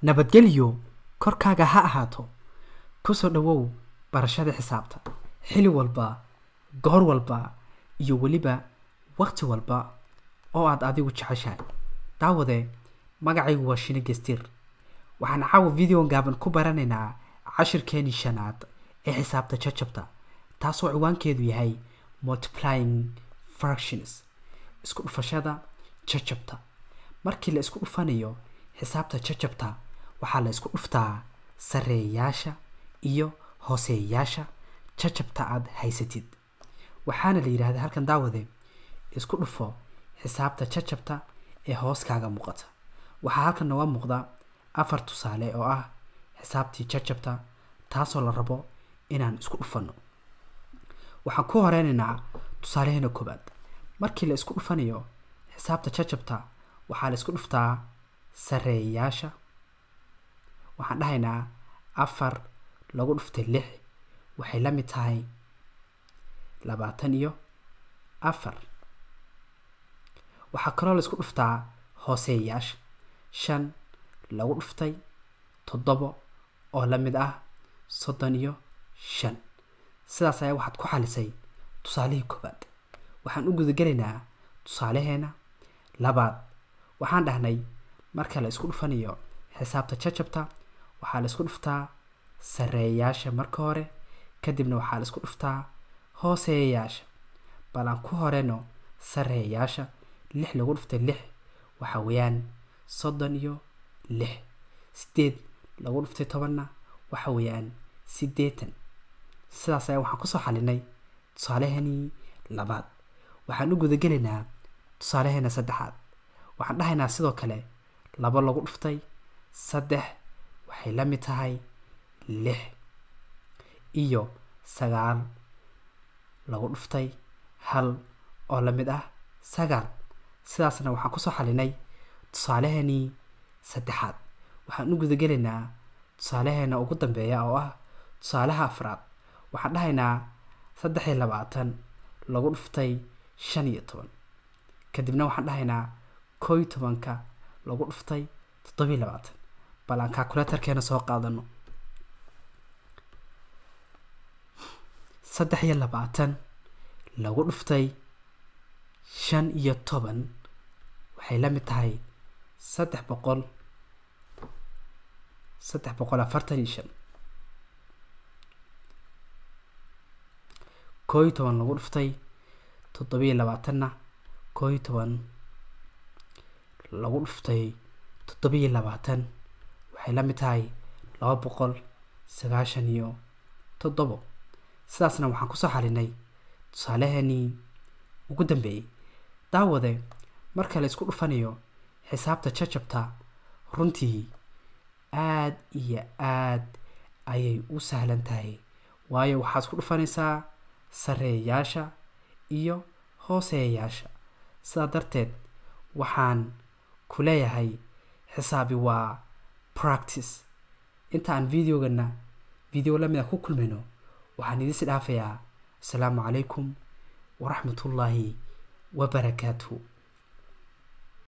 Nabadgelyo korkaaga ha ahaato. Ku soo dhowow barashada xisaabta xilli walba, goor walba iyo weliba waqti walba oo aad adigu jeceshahay. Daawade, magacaygu waa Shine Gestir. Waxaan caawa videon gaaban ku baranaynaa cashirkeenii shanaad ee xisaabta jajabta, taasoo ciwaankeedu yahay multiplying fractions, isku dhufashada jajabta. Markii la isku dhufanayo xisaabta jajabta, waxaa la isku dhuftaa sarreeyayaasha iyo hooseeyayaasha jajabta aad haysatid. Waxaana la yidhaahdaa halkan, daawade, isku dhufo xisaabta jajabta ee hoos kaaga muuqata. Waxaa halkan nooga muuqda 4 tusaale oo ah xisaabtii jajabta, taasoo la rabo inaan isku dhufano. Waxaan ku horeynaynaa tusaalaheena koobaad. Markii la isku dhufanayo xisaabta jajabta, waxaa la isku dhuftaa sarreeyayaasha. Waxaan dhahaynaa 4 lagu dhuftay 6 waxay la mid tahay 24. Waxaa kaloo la isku dhuftaa hooseeyayaasha, 5 lagu dhuftay 7 oo la mid ah 35. Sidaas ayaa waxaad ku xalisay tusaalihii koobaad. Waxaan u gudagelaynaa tusaalaheena labaad. Waxaan dhahnay marka la isku dhufanayo xisaabta jajabta, waxaa la isku dhuftaa sarreeyayaasha marka hore, kadibna waxaa la isku dhuftaa hooseeyayaasha. Bal aan ku horeyno sarreeyayaasha. 6 lagu dhuftay 6 waxa weeyaan 36. 8 lagu dhuftay 10 waxa weeyaan 80. Sidaas ayaa waxaan kusoo xalinay tusaaleheenii labaad. Waxaan u gudagelaynaa tusaalaheena saddexaad. Waxaan dhahaynaa sidoo kale 2 lagu dhuftay 3 waxay la mid tahay 6 iyo 9 lagu dhuftay 1 oo la mid ah 9. Sidaasna waxaan kusoo xalinay tusaaleheenii saddexaad. Waxaan u gudagelaynaa tusaalaheena ugu dambeeya oo ah tusaalaha afraad. Waxaan dhahaynaa 23 lagu dhuftay 15, kadibna waxaan dhahaynaa 11 lagu dhuftay 27. Bal aan calculatorkeena soo qaadano. 23 lagu dhuftay 15 waxay la mid tahay 345. 11 lagu dhuftay 27-na, 11 lagu dhuftay 27 waxay la mid tahay 297. Sidaasna waxaan kusoo xalinay tusaaleheenii ugu dambeeyey. Daawade, marka la isku dhufanayo xisaabta jajabta, runtii aad iyo aad ayay u sahlan tahay, waayo waxaad isku dhufanaysaa sarreeyayaasha iyo hooseeyayaasha. Sidaa darteed waxaan ku leeyahay xisaabi waa practice. Inta aan videogana video lamid ah ku kulmayno, waxaan idin sii dhaafayaa asalaamu calaykum waraxmatullaahi wabarakaatuhu.